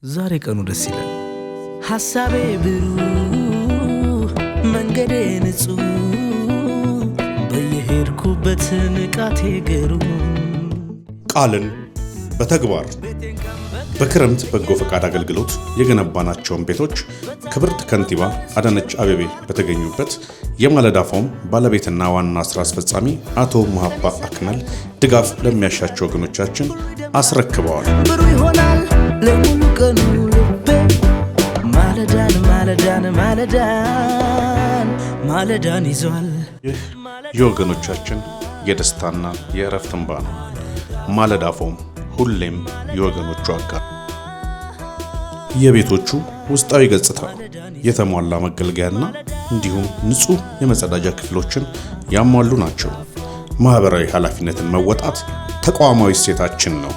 ዛሬ ቀኑ ደስ ይላል። ሐሳቤ ብሩህ፣ መንገዴ ንጹህ፣ በየሄድኩበት ንቃቴ ግሩም። ቃልን በተግባር በክረምት በጎ ፈቃድ አገልግሎት የገነባናቸውን ቤቶች ክብርት ከንቲባ አዳነች አቤቤ በተገኙበት የማለዳ ፎም ባለቤትና ዋና ስራ አስፈጻሚ አቶ ሙሀባ አክመል ድጋፍ ለሚያሻቸው ወገኖቻችን አስረክበዋል። ብሩህ ይሆናል ለሙሉ ቀኑ ልቤ፣ ማለዳን ማለዳን ማለዳን ማለዳን ይዟል። ይህ የወገኖቻችን የደስታና የእረፍት እንባ ነው። ማለዳ ፎም ሁሌም የወገኖቹ አጋር። የቤቶቹ ውስጣዊ ገጽታ የተሟላ መገልገያና እንዲሁም ንጹህ የመጸዳጃ ክፍሎችን ያሟሉ ናቸው። ማኅበራዊ ኃላፊነትን መወጣት ተቋማዊ እሴታችን ነው።